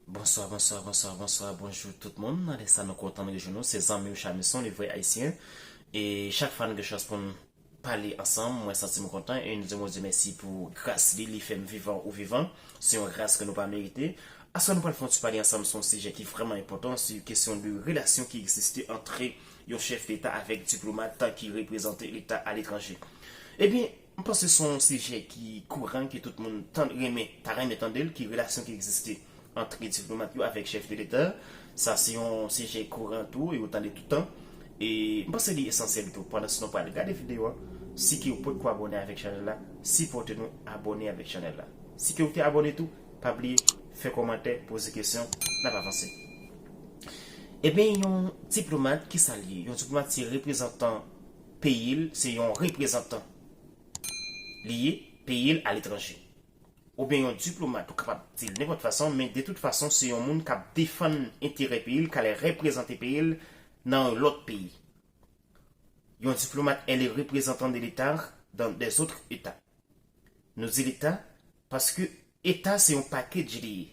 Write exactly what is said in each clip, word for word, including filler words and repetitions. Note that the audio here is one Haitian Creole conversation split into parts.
Bonswa, bonswa, bonswa, bonswa, bonjou tout moun. Nan lè sa nou kontan rejwenn nou. Se zanmi w Chamison, le vrè ayisyen. E chak fwa nou gen chans pou n pale ansanm, mwen santi m kontan e nou di Bondye mèsi pou gras li, li fè m vivan ou vivan. Se yon gras ke nou pa merite. Aswè nou pral fè yon ti pale ansanm sou yon sijè ki vrèman enpòtan, se kesyon de relasyon ki egziste antre yon chèf deta avèk diplomat ki reprezante leta aletranje. Ebyen, m panse se yon sijè ki kouran, ke tout moun tan, renmen, ta renmen tande l, ki relasyon ki egziste antre diplomat yo avèk chèf de leta. Sa se yon sijè kouran tou, e ou tande toutan. E m panse li esansyèl tou. Pandan se nou pral gade videyo a, si ke ou potko abòne avèk chanèl la, sipòte nou, abòne avèk chanèl la. Si ke ou te abòne tou, pa bliye fè kòmantè, poze kesyon, n ap avanse. Ebyen, yon diplomat, ki sa l ye? Yon diplomat se reprezantan peyi l, se yon reprezantan li ye, peyi l aletranje. Oubyen yon diplomat, ou kapab di l nenpòt fason, men de tout fason, se yon moun k ap defann enterè peyi l, k al reprezante peyi l nan yon lòt peyi. Yon diplomat est le représentant de l'État dans des autres États. Nou di leta, paske eta se yon package li ye.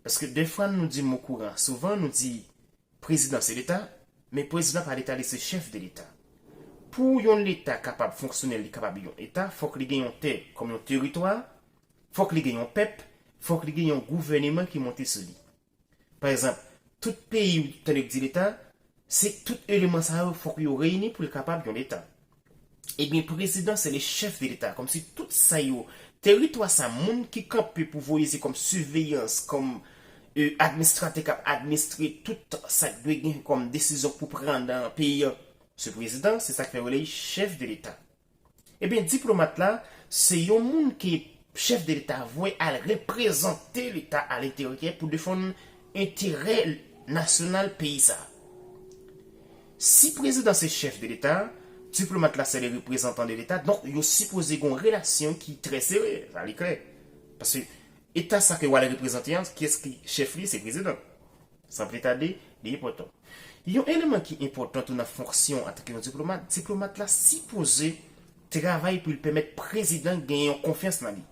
Paske defwa nou di mo kouran, souvan nou di prezidan se leta, men prezidan pa leta, li se chèf de leta. Pou yon leta kapab fonksyone, li kapab yon eta, fòk li gen yon tè kòm yon teritwa, fòk li gen yon pèp, fòk li gen yon gouvèneman ki monte sou li. Pa egzanp, tout peyi ou tande k di leta, se tout eleman sa yo fòk yo reyini pou l kapab yon leta. Ebyen, prezidan se le chèf de leta, kòmsi tout sa yo, teritwa sa, moun ki kanpe pou voye se kòm siveyans, kòm e, administratè k ap administre tout sa k dwe gen kòm desizyon pou pran nan peyi an. Se prezidan, se sa k fè yo rele l chèf de leta. Ebyen, diplomat la, se yon moun ke chèf de leta voye al reprezante leta aleteryè pou defann enterè nasyonal peyi sa. Si prezidan se chèf de leta, diplomat la se le reprezantan de leta, donk yo sipoze gen yon relasyon ki trè sere, sa li klè. Paske eta sa ke w al reprezante an, kiyès ki chèf li? Se prezidan. San pli tade, li enpòtan. Yon eleman ki enpòtan tou nan fonksyon antanke yon diplomat, diplomat la sipoze travay pou l pèmèt prezidan gen yon konfyans nan li.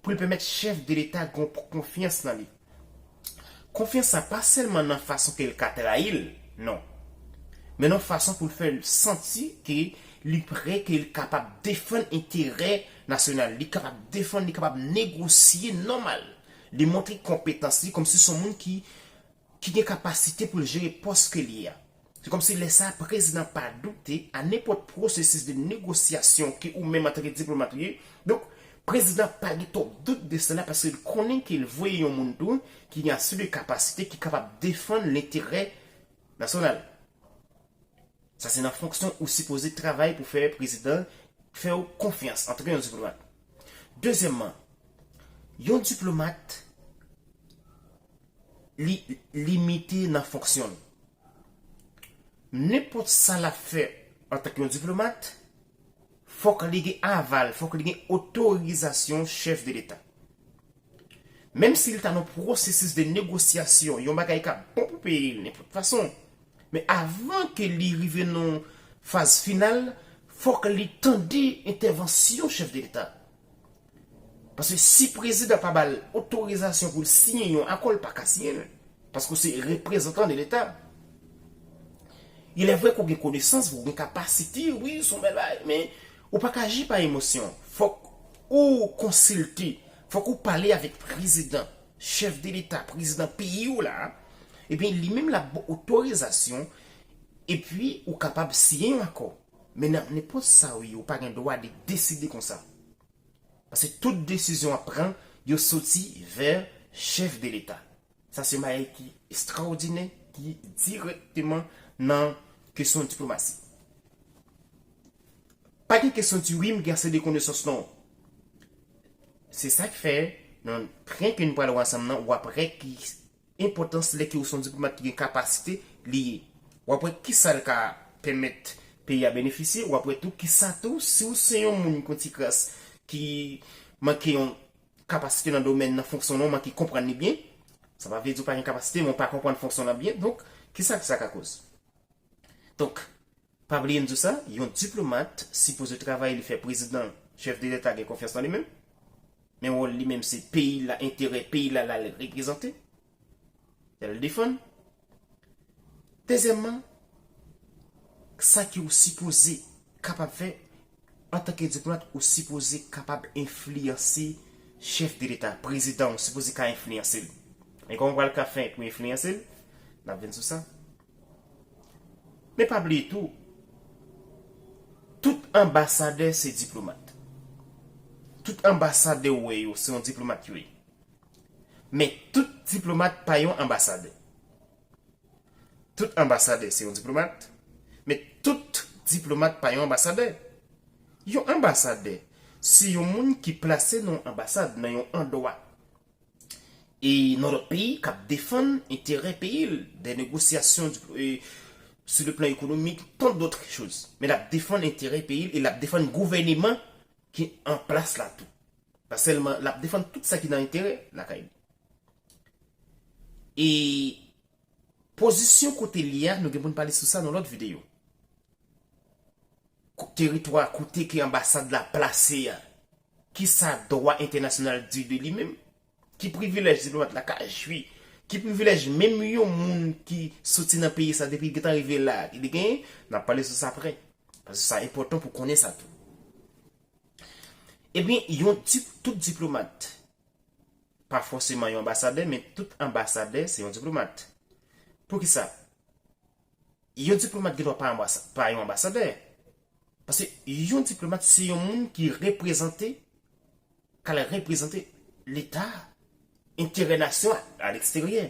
Pou l pèmèt chèf de leta gen yon konfyans nan li. Konfyans sa pa sèlman nan fason ke l ka trayi l, non. Men nan fason pou l fè l santi ke li prè, ke l kapab defann enterè nasyonal, li kapab defann, li kapab negosye nòmal. Li montre konpetans li kòmsi se yon moun ki, ki gen kapasite pou l jere pòs ke li ye a. Se kòmsi lè sa a, prezidan pa doute a nenpòt pwosesis de negosyasyon ke ou menm antanke diplomat ou ye. Donk, prezidan pa gen twòp dout de sela paske l konnen ke l voye yon moun tou ki gen ase de kapasite, ki kapab defann lenterè nasyonal. Sa se nan fonksyon ou sipoze travay pou fè prezidan fè w konfyans antanke yon diplomat. Dezyèmman, yon diplomat li limite nan fonksyon l. Nenpòt sa l ap fè antanke yon diplomat, fòk li gen aval, fòk li gen otorizasyon chèf de leta. Menm si l ta nan pwosesis de negosyasyon, yon bagay k ap bon pou peyi l nenpòt fason, men avan ke li rive nan faz final, fòk li tande entèvansyon chèf de leta. Paske si prezidan pa ba l otorizasyon pou l siyen yon akò, l pa ka siyen l. Paske w se reprezantan de leta. Il est vrai ke w gen konesans, ou gen kapasite, wi, se yon bèl bagay, men ou pa ka aji pa emosyon. Fòk ou konsilte, fòk ou pale avèk prezidan, chèf de leta, prezidan peyi w la, ebyen, li menm l ap ba w otorizasyon, epi ou kapab siyen yon akò. Men nan nenpòt sa w ye, ou pa gen dwa de deside konsa. Paske tout desizyon w ap pran, yo soti vè chèf de leta. Sa se yon bagay ki estrawòdinè, ki dirèkteman nan kesyon diplomasi. Pa gen kesyon di wi, m gen ase de konesans, non. Se sa k fè, nan tren ke nou pral wè ansanm nan, w ap wè ki enpòtans lè ke ou se yon diplomat ki gen kapasite li ye. W ap wè kisa l ka pèmèt peyi a benefisye, w ap wè tou kisa tou, si w se yon moun ki yon ti kras, ki manke yon kapasite nan domèn nan fonksyon nan, w manke konprann li byen, sa pa vle di w pa gen kapasite, men w pa konprann fonksyon nan byen, donk, kisa sa ka koz? Donk, pa bliye m di w sa, yon diplomat sipoze travay li fè prezidan, chèf de leta gen konfyans nan li menm. Men wòl li menm se peyi l la, enterè peyi l la, l al reprezante, l al defann. Dezyèmman, sa ke ou sipoze kapab fè antanke diplomat, ou sipoze kapab enfliyanse chèf de leta, prezidan, ou sipoze ka enfliyanse l. Men kòman w pral ka fè pou enfliyanse l? N ap vin sou sa. Men pa bliye tou, tout anbasadè se diplomat. Tout anbasadè ou wè yo, se yon diplomat yo ye. Men tout diplomat pa yon anbasadè. Tout anbasadè se yon diplomat, men tout diplomat pa yon anbasadè. Yon anbasadè se yon moun ki plase nan yon anbasad, nan yon andwa, e nan lòt peyi, k ap defann enterè peyi l, de negosyasyon, e, sur le plan économique, tant d'autres choses. Men l ap defann enterè peyi l e l ap defann gouvèneman ki an plas la tou. Pa sèlman, l ap defann tout sa ki nan enterè lakay li. E pozisyon kote l ye a, nou gen pou n pale sou sa nan lòt videyo. Ko-, teritwa kote ke anbasad la plase a, kisa dwa entènasyonal di de li menm? Ki privilèj diplomat la ka jwi? Ki privilèj menm yon moun ki soti nan peyi sa depi l gentan rive la, li genyen? N ap pale sou sa apre. Paske sa enpòtan pou konnen sa tou. Ebyen, yon dip-, tout diplomat, pa fòseman yon anbasadè, men tout anbasadè se yon diplomat. Poukisa? Yon diplomat gen dwa pa anbasa-, pa yon anbasadè. Paske yon diplomat se yon moun ki reprezante, k al reprezante leta, enterè nasyon a, a leksteryè.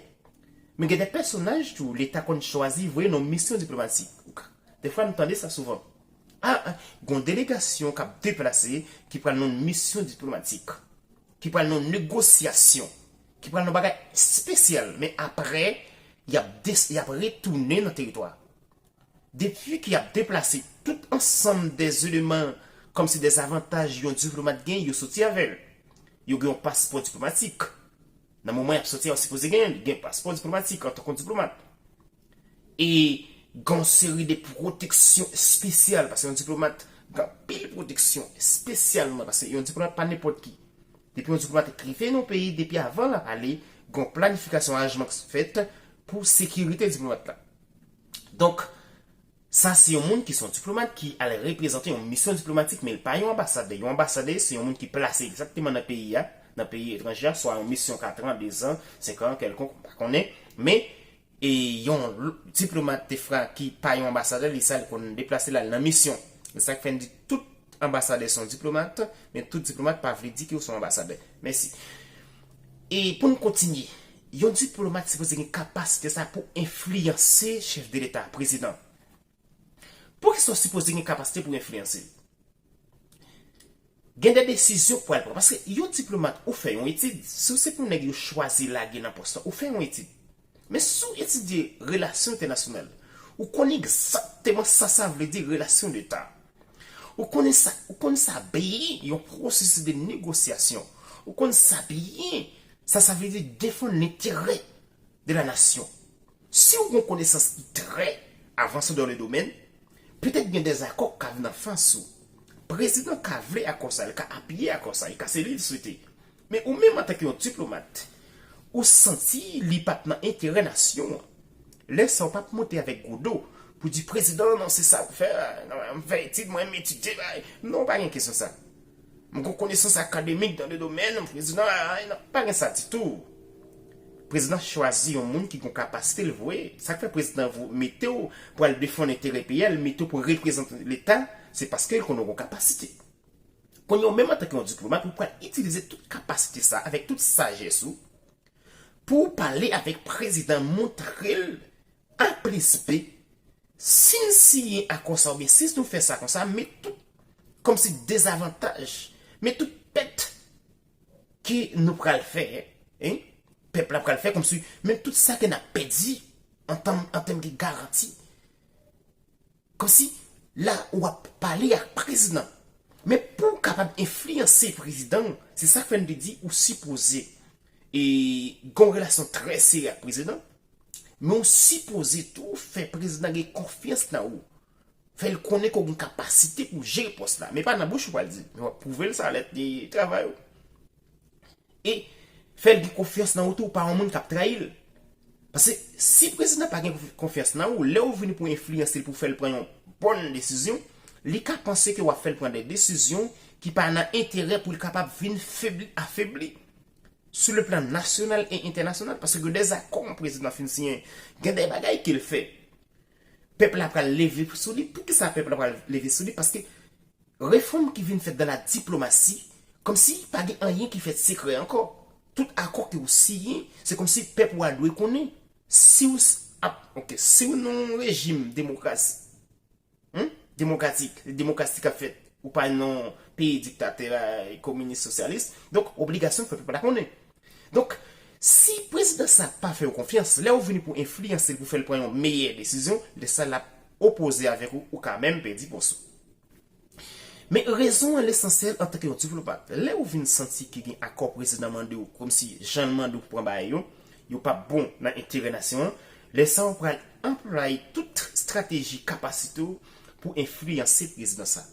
Men gen de pèsonaj tou leta konn chwazi voye nan misyon diplomatik. Defwa nou tande sa souvan. A, a, gon delegasyon k ap deplase ki pral nan misyon diplomatik, ki pral nan negosyasyon, ki pral nan bagay espesyal, men apre, y ap des-, y ap retounen nan teritwa. Depi ke y ap deplase tout ansanm de eleman, kòmsi de avantaj yon diplomat gen, yo soti avè l. Yo gen yon paspò diplomatik. Nan moman y ap soti a, yo sipoze gen, gen paspò diplomatik antanke yon diplomat. E gen yon seri de pwoteksyon espesyal, paske yon diplomat gen anpil pwoteksyon espesyalman, paske yon diplomat pa nenpòt ki. Depi yon diplomat rive nan yon peyi, depi avan l ap ale, gen yon planifikasyon aranjman k fèt pou sekirite diplomat la. Donk, sa se yon moun ki se yon diplomat ki al reprezante yon misyon diplomatik, men l pa yon anbasadè. Yon anbasadè se yon moun ki plase egzakteman nan peyi a, nan peyi etranje a, swa yon misyon kat an, de zan, senk an, kèlkonk, m pa konnen. Men, e yon l-, diplomat, defwa, ki pa yon anbasadè, li sa, li konn deplase l al nan misyon. Se sa k fè n di tout anbasadè se yon diplomat, men tout diplomat pa vle di ke w se yon anbasadè. Mèsi. E pou n kontinye, yon diplomat sipoze gen kapasite sa pou enfliyanse chèf de leta, prezidan. Poukisa w sipoze gen kapasite pou enfliyanse l? Gen de desizyon k pral pran. Paske yon diplomat, ou fè yon etid, si w se pou nèg yo chwazi lage nan pòs la, ou fè yon etid. Men si w etidye relasyon entènasyonal, ou konn egzakteman sa sa vle di relasyon deta. Ou konnen sa, ou konn sa byen yon pwosesis de negosyasyon. Ou konn sa byen sa sa vle di defann lenterè de la nasyon. Si w gen yon konesans ki trè avanse dans le domaine, petèt gen dèzakò k ka vin anfas ou. Prezidan ka vle akò sa, li ka apiye akò sa, li ka se li l swete. Men ou menm antanke yon diplomat, ou santi li pa t nan enterè nasyon an. Lè sa w p ap monte avèk gwo do pou di prezidan, non, se sa pou fè, non, m fè etid, mwen, m etidye, bay. Non, pa gen kesyon sa. M gen konesans akademik dans le domaine, prezidan, ay, non, pa gen sa ditou. Prezidan chwazi yon moun ki gen kapasite l voye. Sa k fè prezidan vo-, mete w pou al defann enterè peyi a, l mete w pou reprezante leta, se paske l konnen w gen kapasite. Kounye a, ou menm antanke yon diplomat, ou pral itilize tout kapasite sa, avèk tout sajès ou, pou w pale avèk prezidan, montre l A plis B, si n siyen akò sa oubyen si nou fè sa konsa, men tout, kòmsi dezavantaj, men tout pèt ke nou pral fè, en, pèp la pral fè, kòmsi, men tout sa ke n ap pèdi an tèm, an tèm de garanti. Kòmsi, la, w ap pale ak prezidan. Men pou w kapab enfliyanse prezidan, se sa k fè n te di ou sipoze, e, gen yon relasyon trè serye ak prezidan. Men w sipoze tou fè prezidan gen konfyans nan ou. Fè l konnen ke w gen kapasite pou jere pòs la. Men pa nan bouch ou pral di, men w ap pwouve l sa lè de travay ou. e fè l gen konfyans nan ou tou, ou pa yon moun k ap trayi l. Paske si prezidan pa gen konf- konfyans nan ou, lè ou vini pou enfliyanse l, pou fè l pran yon bòn desizyon, li ka panse ke w ap fè l pran de desizyon ki pa nan enterè pou l kapab vin febli, afebli sou le plan nasyonal e entènasyonal. Paske gen de zakò prezidan fin siyen, gen de bagay ke l fè. Pèp la pral leve sou li. Poukisa pèp la pral leve sou li? Paske refòm ki vin fèt dans la diplomasi, kòmsi pa gen anyen ki fèt sekrè ankò. Tout akò ke ou siyen, se kòmsi pèp ou a dwe konnen. Si ou s- ap, ok, si ou nan yon rejim demokrasi, hmm, demokratik, demokrasi k ap fèt, ou pa nan peyi diktatè, kominis, sosyalis, donk obligasyon fè pèp la konnen. Donk, si prezidan sa pa fè w konfyans, lè ou vini pou enfliyanse l, pou fè l pran yon meyè desizyon, lè sa l ap opoze avèk ou, ou ka menm pèdi pòs ou. Men rezon an lesansyèl antanke yon diplomat, lè ou vin santi ke gen akò prezidan mande w, kòmsi jan l mande w pou pran bagay yo, yo p ap bon nan enterè nasyon an, lè sa ou pral anplwaye tout estrateji, kapasite w pou enfliyanse prezidan sa.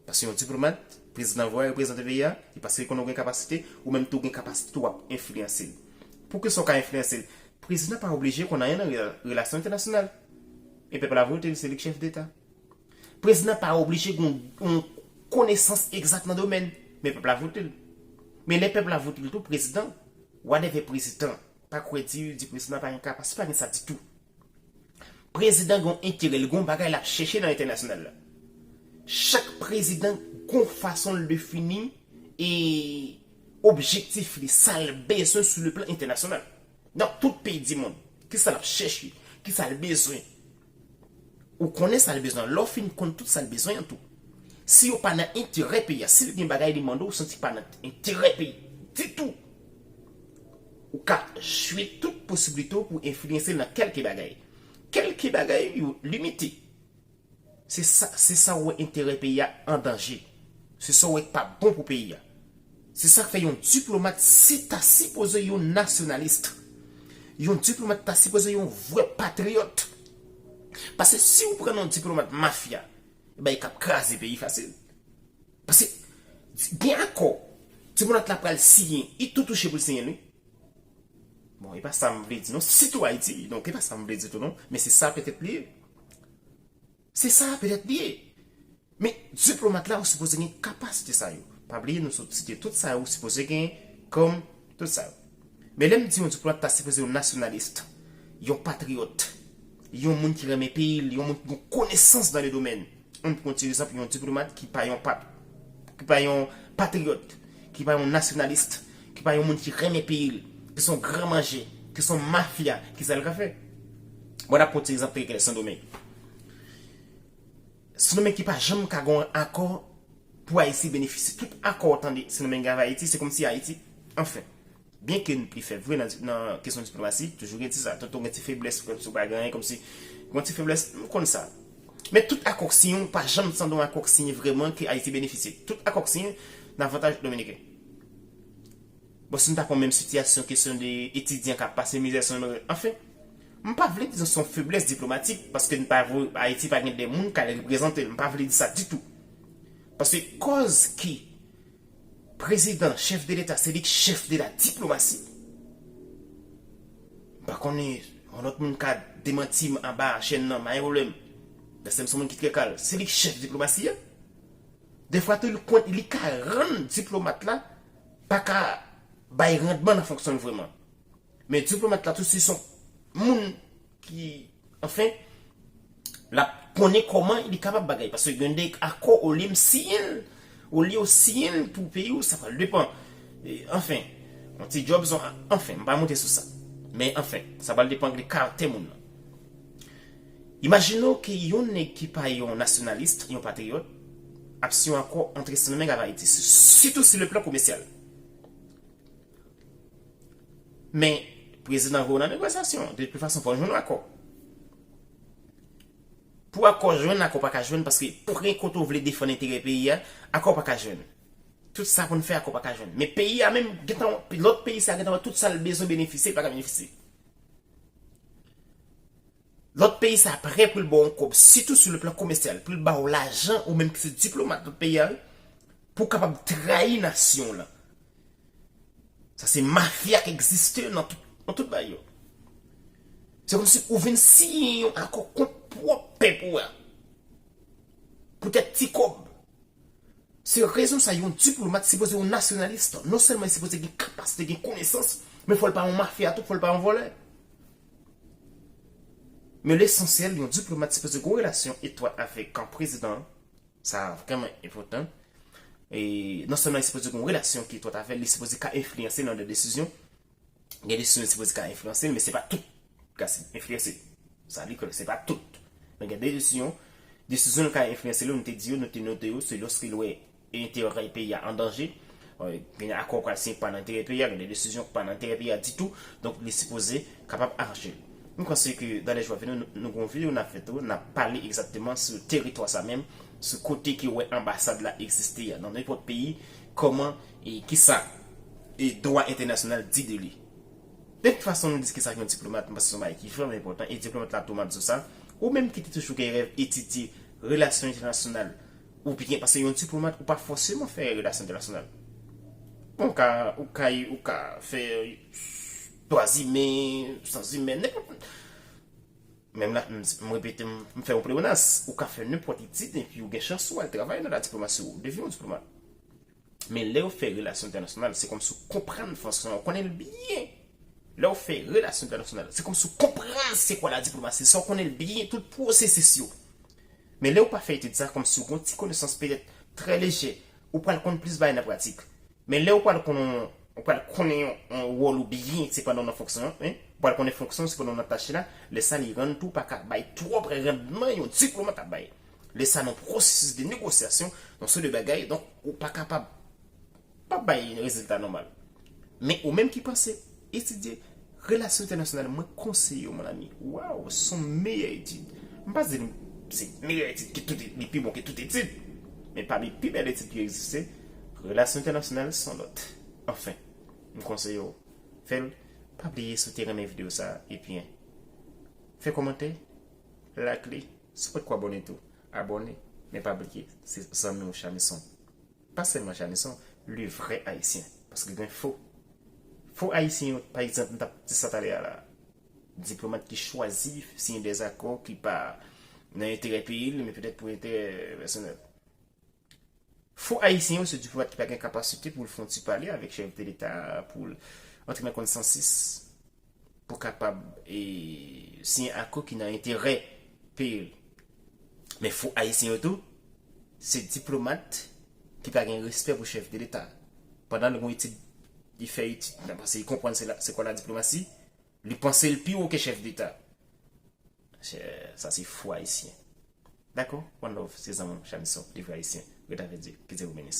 Paske yon diplomat, prezidan voye reprezante peyi a, e paske li konnen w gen kapasite, ou menm tou w gen kapasite tou w ap enfliyanse l. Poukisa w ka enfliyanse l? Prezidan pa oblije konn anyen nan rela- relasyon entènasyonal. E pèp la vote l, se li k chèf deta. Prezidan pa oblije gen yon konesans egzak nan domèn, men pèp la vote l. Men lè pèp la vote l tou, prezidan, whatever prezidan, pa kwè di, di prezidan pa gen kapasite, pa gen sa ditou. Prezidan gen yon enterè, li gen yon bagay l ap chèche nan entènasyonal la. Chak prezidan gen yon fason l defini e objektif li, sa l bezwen sou le plan entènasyonal. Nan tout peyi di mond, kisa l ap chèche, kisa l bezwen. Ou konnen sa l bezwen, lè w fin konn tout sa l bezwen an tou. Si yo pa nan enterè peyi a, si l gen bagay li mande w, ou santi pa nan enterè peyi ditou, ou ka jwe tout posiblite w pou enfliyanse l nan kèlke bagay. Kèlke bagay yo limite. Se sa, se sa w wè enterè peyi a an danje. Se sa w wè k pa bon pou peyi a. Se sa k fè yon diplomat se ta sipoze yon nasyonalis. Yon diplomat ta sipoze yon vrè patriyòt. Paske si w pran yon diplomat mafya, ebyen, li kab kraze peyi fasil. Paske gen akò, diplomat la pral siyen, li tou touche pou l siyen l, wi. Bon, e pa sa m vle di non, sitou Ayiti, donk e pa sa m vle di tou non, men se sa petèt li ye. Se sa petèt li ye. Men diplomat la, ou sipoze gen kapasite sa yo. Pa bliye, nou sot site tout sa yo, ou sipoze gen kòm tout sa yo. Men lè m di yon diplomat ta sipoze yon nasyonalis, yon patriyòt, yon moun ki renmen peyi l, yon moun ki gen konesans dans le domaine. Ann pran ti egzanp, yon diplomat ki pa yon pat, ki pa yon patriyòt, ki pa yon nasyonalis, ki pa yon moun ki renmen peyi l, ki se yon gran manje, ki se yon mafya, kisa l ka fè? Bon, n ap pran ti egzanp trè klè, Sendomeng. Sendomeng ki pa janm ka gen yon akò pou Ayiti benefisye. Tout akò w tande Sendomeng gen avè Ayiti, se kòmsi Ayiti, anfen. Byenke n pli fèb vre nan, nan kesyon diplomasi, toujou gen ti sa. Tonton gen ti feblès, kòmsi w pa gen anyen, kòmsi gen ti feblès, m konn sa. Men tout akò k siyen, ou pa janm tande yon akò k siyen vrèman ke Ayiti benefisye. Tout akò k siyen, nan avantaj dominiken. Bon, si n ta pran menm sitiyasyon, kesyon de etidyan k ap pase mizè, se yon, anfen, m pa vle di se yon feblès diplomatik, paske n pa vle, Ayiti pa gen de moun k al reprezante l, m pa vle di sa ditou. Paske kòz ki prezidan, chèf de leta, se li k chèf de la diplomasi. M pa konnen, yon lòt moun ka demanti m anba chèn nan, pa gen pwoblèm. Paske m se yon moun ki trè kal. Se li k chèf diplomasi a. Defwa tou, li konn, li ka rann diplomat la pa ka bay randman nan fonksyon l vrèman. Men diplomat la tou, se yon moun ki, anfen, l ap konnen kòman li kapab bagay. Paske gen de akò, olye m siyen l, olye w siyen l pou peyi w, sa pral depann. E, anfen, yon ti djòb, anfen, m pa monte sou sa. Men, anfen, sa pral depann de karaktè moun nan. Imajine w ke yon nèg ki pa yon nasyonalis, yon patriyòt, ap siyen yon akò antre Sendomeng avè Ayiti, si- sitou sou le plan komèsyal. Men, prezidan voye w nan negosyasyon. De tout fason, fò w jwenn yon akò. Pou akò jwenn, akò pa ka jwenn, paske pwen kote w vle defann enterè peyi a, akò pa ka jwenn. Tout sa pou n fè, akò pa ka jwenn. Men peyi a menm, gentan, lòt peyi sa gentan wè tout sa l bezwen benefisye, li pa ka benefisye. Lòt peyi sa prè pou l ba w yon kòb, sitou sou le plan komèsyal, pou l ba w lajan, ou menm ki se diplomat lòt peyi a, wi, pou w kapab trayi nasyon w lan. Sa se mafya k egziste nan tout, nan tout bagay yo. Se kòmsi ou vin siyen yon akò kont pwòp pèp ou a. Poutèt ti kòb. Se rezon sa yon diplomat sipoze yon nasyonalis. Non sèlman li sipoze gen kapasite, gen konesans, men fò l pa yon mafya tou, fò l pa yon vòlè. Men lesansyèl, yon diplomat sipoze gen yon relasyon etwat avèk kan prezidan an. Sa vrèman enpòtan. E non sèlman li sipoze gen yon relasyon ki etwat avè l, li sipoze ka enfliyanse nan de desizyon. Gen desizyon li sipoze ka enfliyanse l, men se pa tout k ka enfliyanse l. Sa li kwè, se pa tout. Men gen de desizyon, desizyon l ka enfliyanse l, nou te di yo, nou te note yo, se lòske l wè enterè peyi a an danje. Gen akò pral siyen pa nan enterè peyi a, gen de desizyon pa nan enterè peyi a ditou. Donk, li sipoze kapab achte l. M panse ke dan lè jou a vini, nou, nou gen yon videyo n ap fè tou, n ap pale egzakteman sou teritwa sa menm, sou kote ke wè anbasad la egziste a, nan nenpòt peyi, kòman e kisa e dwa entènasyonal di de li. De tout fason, nou di kisa ke yon diplomat, m panse se yon bagay ki vrèman enpòtan, e diplomat la tou m ap di w sa, ou menm ki te toujou gen rèv etidye relasyon entènasyonal, oubyen, paske yon diplomat, ou pa fòseman fè relasyon entènasyonal. Bon, ou ka, ou ka, ou ka fè dwa imen, sans imen, nenpòt. Menm la, m, m repete, m, m fè yon pleonas, ou ka fè nenpòt etid, epi ou gen chans ou al travay nan la diplomasi, ou devyen yon diplomat. Men lè w fè relasyon entènasyonal, se kòmsi w konprann fonksyon an, ou konnen l byen. Lè w fè relasyon entènasyonal, se kòmsi w konprann se kwa la diplomasi, sa w konnen l byen, tout pwosesis yo. Men lè w pa fè etid sa, kòmsi w gen yon ti konesans petèt trè lejè, ou pral konn plis bagay nan pratik. Men lè w pral konnen, ou pral konnen yon, yon wòl ou byen, se pandan w nan fonksyon an, wi. Ou pral konnen fonksyon, se pandan w nan tach la, lè sa li rann tou pa ka bay twòp randman yon diplomat ap bay. Lè sa nan pwosesis de negosyasyon, nan seri de bagay, donk ou pa kapab, pa bay rezilta nòmal. Men ou menm ki panse etidye relasyon entènasyonal, mwen konseye w, mon ami. Waw, se yon meyè etid. M pa di se meyè etid ki tout, li pi bon ke tout etid. Men pami pi bèl etid ki egziste, relasyon entènasyonal se yon lòt. Anfen, m konseye w, fè l. Pa bliye si w te renmen videyo sa, ebyen, fè kòmantè, like li, si w potko abòne tou, abòne, men pa bliye, se zanmi w Chamison. Pa sèlman Chamison, le vrai Haïtien, paske gen fo. Fo Ayisyen yo, pa egzanp, m t ap di sa talè a la, diplomat ki chwazi siyen dèzakò ki pa nan enterè peyi l, men petèt pou enterè pèsonèl. Fo Ayisyen yo se diplomat ki pa gen kapasite pou l fè yon ti pale avèk chèf de leta, pou l antre nan konsansis, pou kapab e, siyen akò ki nan enterè peyi l. Men fo Ayisyen yo tou, se diplomat ki pa gen respè pou chèf de leta. Pandan l gen yon etid, li fè etid, nan panse li konprann se la, se kwa la diplomasi, li panse l pi wo ke chèf deta. Sa se fo Ayisyen. Dakò? One love, se zanmi w, Chamison, le vrai Haïtien. Ret avèk Dye. Ke Dye w benis.